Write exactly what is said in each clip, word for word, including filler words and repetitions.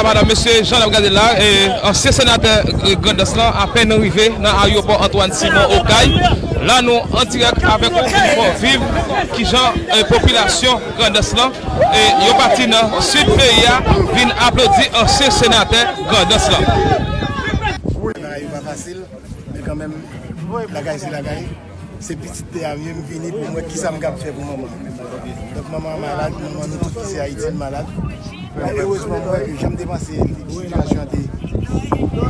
Madanm, mesye, jan n ap gade la, e, ansyen senatè, e, Grandans lan apèn rive nan ayewopò Antoine Simon Okay. La, nou an dirèk avèk ou pou n fè w viv kijan, e, popilasyon Grandans lan, e, yo pati nan sid peyi a, vin aplodi ansyen senatè Grandans lan. Bagay yo pa fasil, men kanmenm, bagay se bagay. Se pitit tè a m ye, m vini pou m wè kisa m kab fè pou manman. Donk, manman an malad, manman nou tout ki se Ayiti, l malad. Men erezman, m wè ke jan m te panse sitiyasyon an te, te,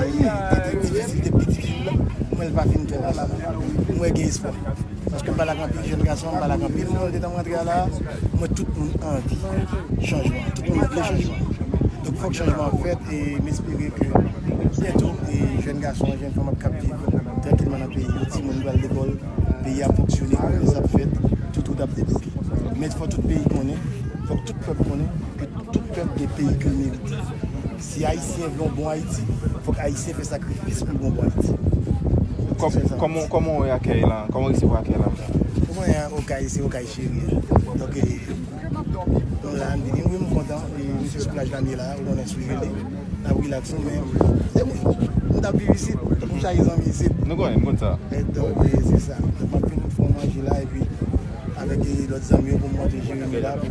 te difisil, te pi difisil la, m wè l pa fin trè difisil. M wè gen espwa. Paske m pale ak anpil jèn gason, m pale ak anpil moun dedan m rantre a la, m wè tout moun anvi chanjman, tout moun vle chanjman. Donk, fòk chanjman an fèt e m espere ke byento, e jèn gason, jèn fanm ap kab viv trankilman nan peyi yo, timoun pral lekòl, peyi a ap fonksyone, komès ap fèt, tout wout ap debloke. Men fò tout peyi konnen, fòk tout pèp konnen ke tout pèp gen peyi ke l merite. Si Ayisyen vle yon bon Ayiti, fòk Ayisyen fè sakrifis pou l gen yon bon Ayiti. Kòm-, kòman, kòman w wè akèy lan? Kòman w resevwa akèy lan? Ou konnen, Okay se Okay cheri. Donk, e, nou la, n vini. Wi, m kontan. E, misye sou plaj Lamye la, ou konnen sou jele. N ap rilaks nou, men se mwen. M t ap viv isit, tankou chaje zanmi isit. Nou konnen, m konn sa. E donk, e, se sa. Donk, m ap vin fè yon manje la, epi avèk, e, lòt zanmi yo pou m montre Jeremi la, pou m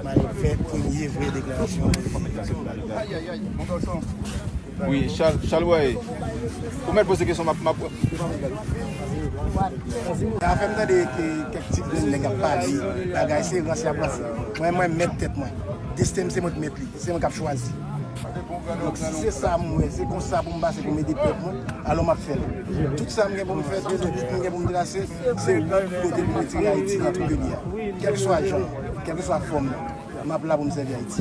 al fè premye vrè deklarasyon, e, Wi, Chal-, Chalbwa, ou mèt poze kesyon, m ap, m ap. Sa fè m tande ke kèk ti grenn nèg ap pale, bagay se ranse y ap ranse. Mwen, mwen mèt tèt mwen. Desten m se mwen k mèt li, se mwen k ap chwazi. Donk, si se sa m wè, se konsa pou m pase pou m ede pèp mwen, alò m ap fè l. Tout sa m gen pou m fè, tout bit m gen pou m trase, se wout pou kote pou m retire Ayiti nan twou ke li a. Kèlkeswa jan, kèlkeswa fòm nan. M ap la pou m sèvi Ayiti.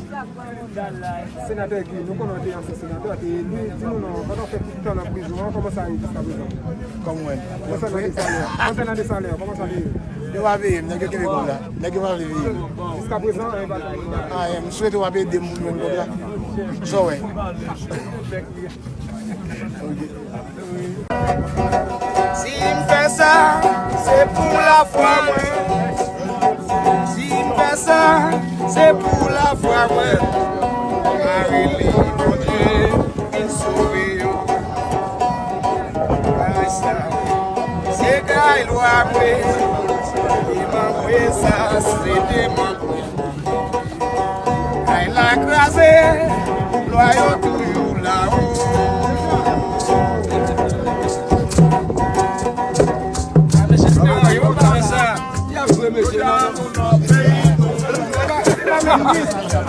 Senatè Guy, nou konnen w te ansyen senatè, w te eli, di nou non, pandan w fè tout tan nan prizon an, kòman sa ye jiskaprezan? Kòm mwen. Konsènan Desalè, konsènan Desalè, kòman sa te ye? Yo pa peye m, nèg yo kenbe kòb la. Nèg yo pa vle peye m. Jiskaprezan, anyen pa tonbe. Anyen, m swete w ap ede m pou m jwenn kòb la. Sa w wè? Si m fè sa, se pou lafwa mwen. Si m fè sa, se pou lafwa mwen. Mari li Bondye vin sove yo. Kay sa, se kay lwa mwen. E m anvoye sa, se demen. Kay la kraze, lwa yo toujou la o.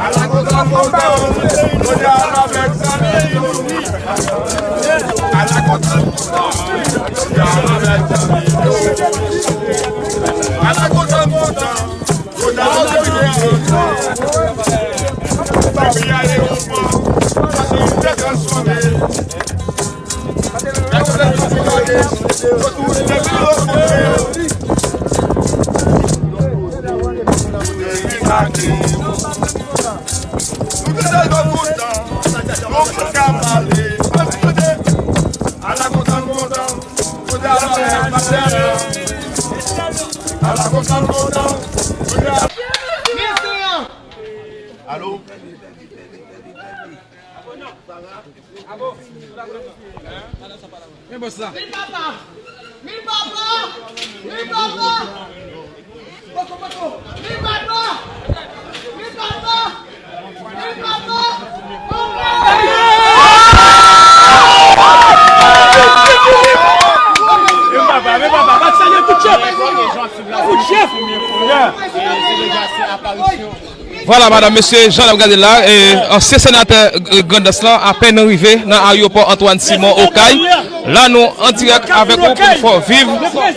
Ala kontan kontan, jodi a avèk zanmi nou. Ala kontan kontan, jodi a avèk zanmi nou. Ala kontan kontan. Alo? Men bòs la. Min papa! Min papa! Min papa! Poko, poko! Min papa! Min papa! Min papa! Min papa! Min papa! Bat sa, tout chèf! Tout chèf! Vwala, madanm, mesye, jan n ap gade la, e, ansyen senatè, e, Grandans lan apèn rive nan ayewopò Antoine Simon Okay. La, nou an dirèk avèk ou pou n fè w viv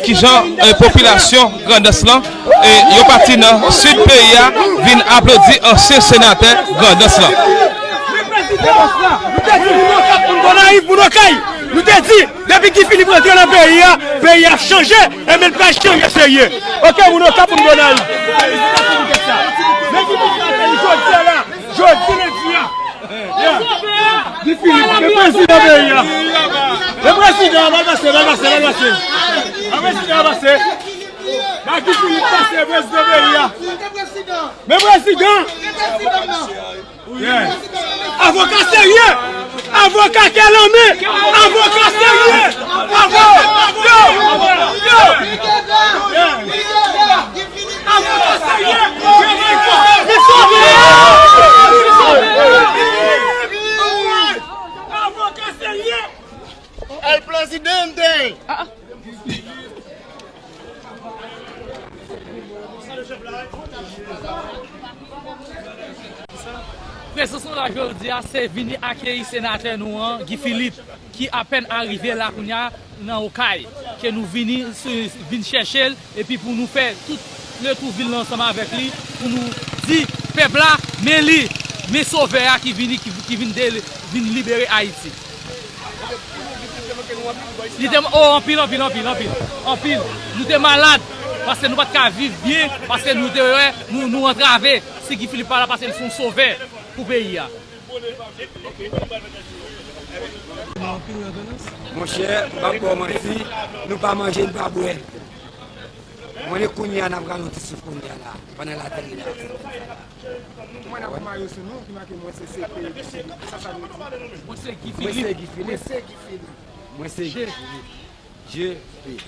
kijan, e, popilasyon Grandans lan, e, yo pati nan sid peyi a, vin aplodi ansyen senatè Grandans lan. Nou te di, moun Okap, moun Gonayiv, moun Okay, nou te di, depi Guy Philippe rantre nan peyi a, peyi a chanje, e men l pral chanje serye. Oke, moun Okap, moun Gonayiv. Men ki moun ki nan peyi jodi a la, jodi lendi a. Guy Philippe, men prezidan peyi a. Men prezidan, bal pase, bal pase, bal pase. An prezidan pase. Ba Guy Philippe pase prezidan peyi a. Men prezidan! Yeah. Avoka serye! Avoka kè nan men! Avoka serye! Avoka! Yo! Yo! Yeah. Avoka serye! Avoka serye! El Presidente! Prezans nou la jodi a, se vini akeyi senatè nou an, Guy Philippe, ki apèn arive la kounye a nan Okay, ke nou vini, vin chèche l, epi pou nou fè tout letou vil la ansanm avèk li, pou nou di pèp la, men li, men sovè a ki vini, ki, ki vin de, vin libere Ayiti. Li te, oh, anpil, anpil, anpil, anpil, anpil. Nou te malad, paske nou pa t ka viv byen, paske nou te wè, nou, nou antrave. Si Guy Philippe pa la, paske l se yon sovè pou peyi a. Monchè, m p ap ba w manti, nou pa manje, n pa bwè. Mwen, kounye a, n ap rale yon ti souf kounye a la, pandan l ateri la. Kouman n ap mayo sou nou ki make mwen se C P, sa sa vle di? Mwen se Guy Philippe. Mwen se Guy Philippe. Mwen se Guy Philippe. Je P.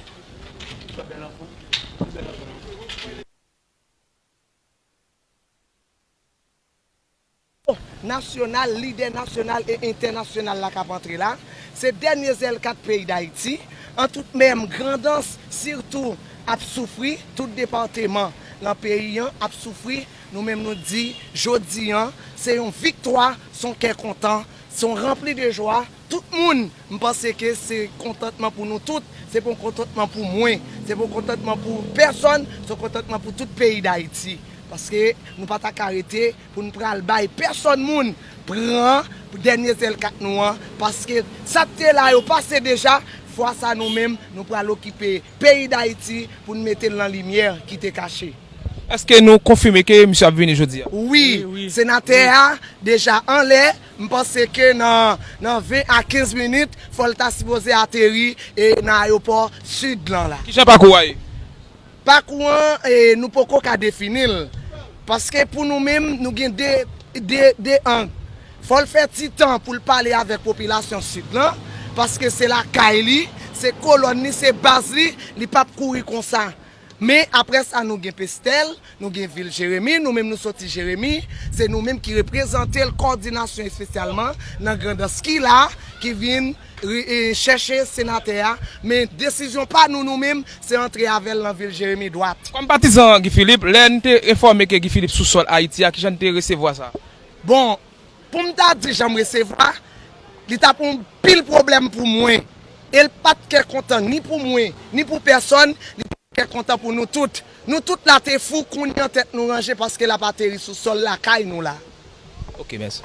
Nasyonal, lidè nasyonal e entènasyonal la k ap antre la. Se dènye zèl kat peyi Dayiti, an tout menm Grandans, sitou ap soufri, tout depatman nan peyi an ap soufri. Nou menm nou di, jodi an, se yon viktwa, se yon kè kontan, se yon ranpli de jwa. Tout moun, m panse ke se kontantman pou nou tout, se pa yon kontantman pou mwen, se pa yon kontantman pou pèsonn, se yon kontantman pou tout peyi Dayiti. Paske nou pa ta ka rete pou n pral bay pèsonn moun pran dènye zèl kat nou an, paske sa k te la yo pase deja, fwa sa nou menm, nou pral okipe peyi Dayiti pou n mete l nan limyè ki te kache. Èske nou konfime ke misye ap vini jodi a? Wi, wi, wi. Senatè a deja anlè, m panse ke nan, nan ven a kenz minit, fò l ta sipoze ateri e nan ayewopò Sid lan la. Kijan pakou a ye? Pakou an, e, nou poko ka defini l. Paske pou nou menm, nou gen de, de, de ang. Fò l fè ti tan pou l pale avèk popilasyon Sid lan, paske se lakay li, se kolòn li, se baz li, li p ap kouri konsa. Men, apre sa, nou gen Pestèl, nou gen vil Jeremi, nou menm nou soti Jeremi, se nou menm ki reprezante l kòdinasyon espesyalman nan Grandans ki la, ki vin ri-, e, chèche senatè a, men desizyon pa nou, nou menm, se antre avè l nan vil Jeremi dwat. Kòm patizan Guy Philippe, lè n te enfòme ke Guy Philippe sou sòl Ayiti a, kijan n te resevwa sa? Bon, pou m ta di jan m resevwa, li t ap yon pil pwoblèm pou mwen. E l pa t kè kontan ni pou mwen, ni pou pèsonn, li t ap kè kontan pou nou tout. Nou tout la te fou, kounye an tèt nou ranje paske l ap ateri sou sòl lakay nou la. Ok, mèsi.